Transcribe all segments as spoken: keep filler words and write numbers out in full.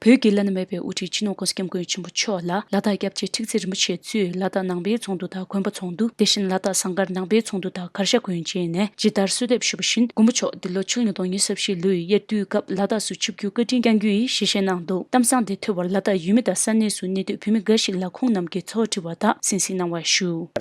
བོད་ཀྱི་བླ་ན་མེད་པའི་དབུ་ཁྲིད་སྤྱི་ནོར་༸གོང་ས་༸སྐྱབས་མགོན་ཆེན་པོ་མཆོག་ལ་ལ་དྭགས་སྐྱབས་རྗེ་ཁྲི་ཚེ་རིན་པོ་ཆེ་གཙོས་ལ་དྭགས་ནང་པའི་ཚོགས་འདུ་དང་དགོན་པ་ཚོགས་འདུ། དེ་བཞིན་ལ་དྭགས་ཟངས་དཀར་ནང་པའི་ཚོགས་འདུ་དང་གར་ཞ་དགོན་བཅས་ནས་ཇི་ལྟར་གསོལ་འདེབས་ཞུས་པ་བཞིན། མགོན་པོ་མཆོག་འདི་ལོ་ཕྱི་ལོ་ཉིས་སྟོང་ཉི་ཤུ་རྩ་བཞིའི་ལོའི་དབྱར་དུས་སྐབས་ལ་དྭགས་སུ་ཆིབས་བསྒྱུར་བཀའ་དྲིན་བསྐྱང་རྒྱུ་ཡི་ཞལ་བཞེས་གནང་འདུག་གཏམ་བཟང་དེ་ཐོས་པར་ལ་དྭགས་ཡུལ་མི་དང་ས་གནས་སུ་གནས་སྡོད་བོད་མི་འགའ་ཞིག་ལ་ཁོང་རྣམས་ཀྱིས་ཚོགས་དྲི་བ་དག་གསན་གཟིགས་གནང་བ་ཞུ།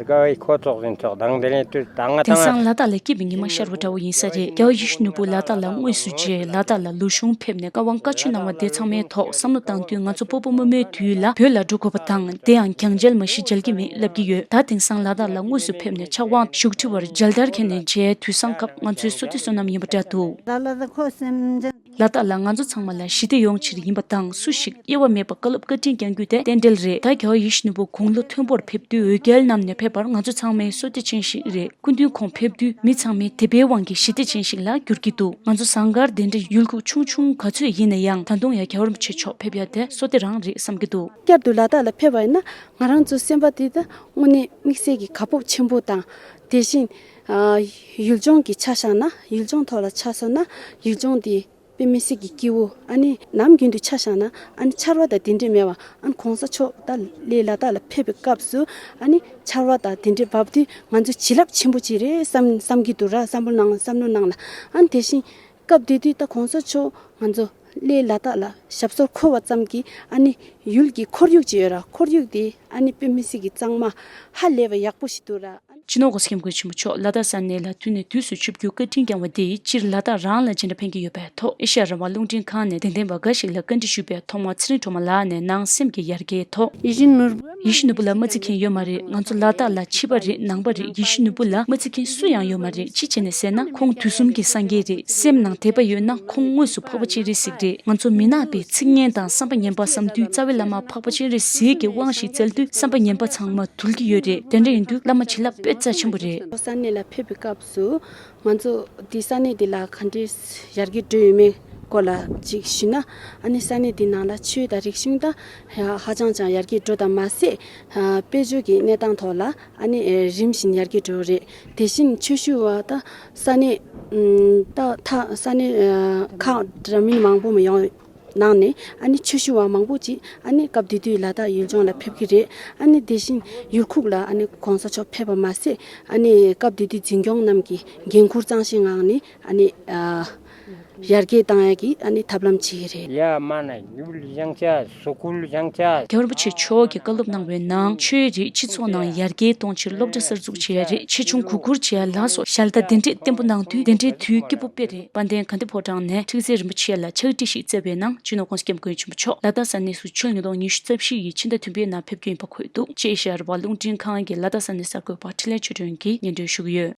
དེང་སང་ལ་དྭགས་ལ་སྐྱིད་པའི་ཉི་མ་ཤར་བ་འདྲ་བོ་ཡིན་ས་རེད། རྒྱལ་བ་ཡིད་བཞིན་ནོར་བུ་ལ་དྭགས་ལ་དངོས་སུ་མཇལ། ལ་དྭགས་ལ་ལོ་གཞོན་ཕེབས་ནས་བཀའ་དབང་བཀའ་ཆོས་གནང་བ་དེ་ཚང་མའི་ཐོག་བསམ་བློ་བཏང་དུས། ང་ཚོ་སྤོ་བོ་རྨོ་མོའི་དུས་ལ་བོད་ལ་འགྲོ་དགོས་པ་དང་། དེ་ཡང་རྒྱང་མཇལ་མ་གཞི་མཇལ་གྱི་མེད་ལབ་ཀྱི་ཡོད། ད་དེང་སང་ལ་དྭགས་ལ་དངོས་སུ་ཕེབས་ནས་ཕྱག་དབང་བཞུགས་ཁྲི་བར་མཇལ་དར་འཁྱེར་ནས་མཇལ་དུས་སང་སྐབས་ང་ཚོའི་བསོད་བདེ་བསོད་ནམས་ཡིན་པ་འདྲ་འདུག་ལ་དྭགས་ལ་ཁོ་སེམས་ཅན། ལ་དྭགས་ལ་ང་ཚོ་ཚང་མ་ལ་ཞི་བདེ་ཡོང་ཕྱིར་ཡིན་པ་དང་། སུ་ཞིག་དབྱེ་བ་མེད་པར་བཀའ་སློབ་བཀའ་དྲིན་བསྐྱང་རྒྱུ་དེ་རྟེན་འབྲེལ་རེད། ད་རྒྱལ་བ་ཡིད་བཞིན་ནོར་བུ་དགུང་ལོ་མཐོན་པོར་ཕེབས་དུས་འོས་བསྐལ་བསྣམས་ནས་ཕེབས་པར་ང་ཚོ་ཚང་མའི་བསོད་བདེ་ཅན་ཞིག་རེད། སྐུ་མདུན་ཁོང་ཕེབས་དུས་མི་ཚང་མའི་དད་པའི་དབང་གིས་ཞི་བདེ་ཅན་ཞིག་ལ་འགྱུར་གྱི་འདུག་ང་ཚོ་ཟངས་དཀར་དེ་འདྲའི་ཡུལ་ཁུག་ཆུང་ཆུང་ག་ཚོད་ཡིན་ན་ཡང་། ད་དུང་ཡང་རྒྱལ་བ་རིན་པོ་ཆེ་མཆོག་ཕེབས་ཡ་དེ་བསོད་བདེ་རང་རེད་བསམ་གྱི་འདུག་བསྐྱར་དུ་ལ་དྭགས་ལ་ཕེབས་པ་ཡིན་ན། ང་རང་ཚོའི་སེམས་པ་དེ་ད་དངོས་གནས་དམིགས་བསལ་གྱི་དགའ་སྤོབས་ཆེན་པོ་དང་། དེ་བཞིན་ཨ་ཡུལ་ལྗོངས་ཀྱི་ཆ་བཞག་ན། ཡུལ་ལྗོངས་ཐོག་ལ་ཆ་བཞག་ན། ཡུལ་ལྗོངས་དེ་དཔེ་མི་སྲིད་ཀྱི་སྐྱིད་པོ། ཨ་ནི་ནམ་རྒྱུན་དུ་ཆ་བཞག་ན། ཨ་ནི་ཆར་པ་དང་དེ་འདྲས་མེད་པ། ཨ་ནི་གོང་ས་མཆོག་ད་སླེ་ལ་དྭགས་ལ་ཕེབས་པའི་སྐབས་སུ། ཨ་ནི་ཆར་པ་དང་དེ་འདྲས་བབས་དུས་ང་ཚོ་བྱིན་རླབས་ཆེན་པོ་ཅིག་རེད་བསམ་བསམ་གྱི་འདུག་ར། བསམ་བློ་ནང་བསམ་བློ་ནང་ལ། ཨ་ནི་དེ་བཞིན་སྐབས་དེ་དུས་ད་གོང་ས་མཆོག་ང་ཚོ་སླེ་ལ་དྭགས་ལ་ཞབས་སོར་འཁོད་པ་ཙམ་གྱིས། ཨ་ནི་ཡུལ་གྱི་ཁོར་ཡུག་ཅིག་ཡོད་ར། ཁོར་ཡུག་དེ་ཨ་ནི་དཔེ་མི་སྲིད་ཀྱི་གཙང་མ་ཧ་ལས་པ་ཡག་པོ་ཞིག་འདུག་ར། སྤྱི་ནོར་༸གོང་ས་༸སྐྱབས་མགོན་ཆེན་པོ་མཆོག་ལ་དྭགས་ས་གནས་ལ་དུས་ནས་དུས་སུ་ཆིབས་བསྒྱུར་བཀའ་དྲིན་བསྐྱངས་པ་དེ་ཡིས་སྤྱིར་ལ་དྭགས་རང་ལ་ཅི་འདྲ་ཕན་གྱི་ཡོད་པའི་ཐོག་ཨེ་ཤ་ཡ་རང་དབང་རླུང་འཕྲིན་ཁང་ནས་དད་ལྡན་པ་འགའ་ཞིག་ལ་བཀའ་འདྲི་ཞུས་པའི་ཐོག་མར་ཚེ་རིང་སྒྲོལ་མ་ལགས་ནས་ནང་སེམས་ཀྱི་ཡར་རྒྱས་ཐོག་ཡིད་བཞིན་ནོར་བུ། ཡིད་བཞིན་ནོར་བུ་ལ་མ་བརྩི་མཁན་ཡོད་མ་རེད། ང་ཚོ་ལ་དྭགས་ལ་ཕྱི་པ་རེད། ནང་པ་རེད། ཡིད་བཞིན་ནོར་བུ་ལ་མ་བརྩི་མཁན་སུ་ཡང་ཡོད་མ་རེད། ཅི་བྱས་ནས་ཟེར་ན། ཁོང་དུས་གསུམ་གྱི་སངས་རྒྱས་རེད། སེམས་ནང་དད་པ་ཡོད་ན་ཁོང་དངོས་སུ་འཕགས་པ་སྤྱན་རས་གཟིགས་རེད། ང་ཚོ་མི་ནག་པའི་ཚིག་ངན་དང་བསམ་པ་ངན་པ་བསམ་དུས། རྩ་བའི་བླ་མ་འཕགས་པ་སྤྱན་རས་གཟིགས་ཀྱི་དབང་ཞིག་བཙལ་དུས་བསམ་པ་ངན་པ་ཚང་མ་འདུལ་གྱི་ཡོད་རེད། དེ་འདྲ་ཡིན་དུས་བླ་མ་བྱིན་རླབས་དཔེ་རྩ་ཆེན་པོ་རེད། ས་གནས་ལ་ཕེབས་པའི་སྐབས་སུ་ང་ཚོ་འདི་ས་གནས་འདི་ལ་ག་འདྲའི་ཡར་རྒྱས་འགྲོ་ཡོད་མེད་སྐོར་ལ་ཅིག་ཞུས་ན། ཨ་ནི་ས་གནས་འདི་ནང་ལ་ཆོས་དང་རིག་གཞུང་ད་ཧ་ཅང་ཅང་ཡར་རྒྱས་འགྲོ་དང་མ་ཟད། ཨ་དཔལ་འབྱོར་གྱི་གནས་སྟངས་ཐོག་ལ་ཨ་ནི་ཨེ་རིམ་བཞིན་ཡར་རྒྱས་འགྲོ་རེད། དེ་བཞིན་ཆོས་ཞུ་བ་ད་ས་གནས་ཨམ་ད་ད་ས་གནས་ཨ་ཁག་འདྲ་མིན་མང་པོ་མ་ཡོང་ནང་ནས། ཨ་ནི་ཆོས་ཞུ་བ་མང་པོ་ཅིག་ཨ་ནི་སྐབས་དེ་དུས་ལ་དྭགས་ཡུལ་ལྗོངས་ལ་ཕེབས་ཀྱི་རེད། ཨ་ནི་དེ་བཞིན་ཡུལ་ཁུག་ལ་ཨ་ནི་གོང་ས་མཆོག་ཕེབས་པ་མ་ཟད། ཨ་ནི་སྐབས་དེ་དུས་འཛིན་སྐྱོང་རྣམས་ཀྱིས་འགན་འཁུར་གཙང་བཞེས་ངང་ནས་ཨ་ནི་ཨ་ཡར་རྒྱས་བཏང་ཡག་གི་ཨ་ནི་ཐབས་ལམ་བྱེད་ཀྱི་རེད། ཡ་མ་ན་ཡུལ་བཞེངས་བྱ། སོ་ཁུལ་བཞེངས་བྱ། རྒྱལ་བ་རིན་པོ་ཆེ་མཆོག་གིས་བཀའ་སློབ་གནང་བའི་ནང་། ཆོས་རིག་སྤྱི་ཚོགས་ནང་ཡར་རྒྱས་གཏོང་ཕྱིར་སློབ་གྲྭ་གསར་འཛུགས་བྱེད་ཡ་རེད། ཆེ་ཆུང་གུས་བཀུར་བྱེད་ཡ་ལ་སོགས་ཞལ་ཏ་དེ་འདྲས་བརྟན་པོ་གནང་དུས། དེ་འདྲའི་དུས་སྐྱིད་པོ་དཔེ་རེད། དཔལ་ལྡན་དགའ་ལྡན་ཕོ་བྲང་ནས་ཁྲི་ཚེ་རིན་པོ་ཆེ་ལ་ཕྱག་བྲིས་ཤིག་བསྩལ་བའི་ནང་། སྤྱི་ནོར་༸གོང་ས་༸སྐྱབས་མགོན་ཆེན་པོ་མཆོག་ལ་དྭགས་ས་གནས་སུ་ཕྱི་ལོ་ཉིས་སྟོང་ཉི་ཤུ་རྩ་བཞི་ཡི་ཕྱི་ཟླ་བདུན་པའི་ནང་ཕེབས་རྒྱུ་ཡིན་པ་འཁོད་འདུག་ཅེས་ཨེ་ཤ་ཡ་རང་དབང་རླུང་འཕྲིན་ཁང་གི་ལ་དྭགས་ས་གནས་གསར་འགོད་པ་འཕྲིན་ལས་ཆོས་སྒྲོན་གྱིས་སྙན་སྒྲོན་ཞུ་གི་ཡོད།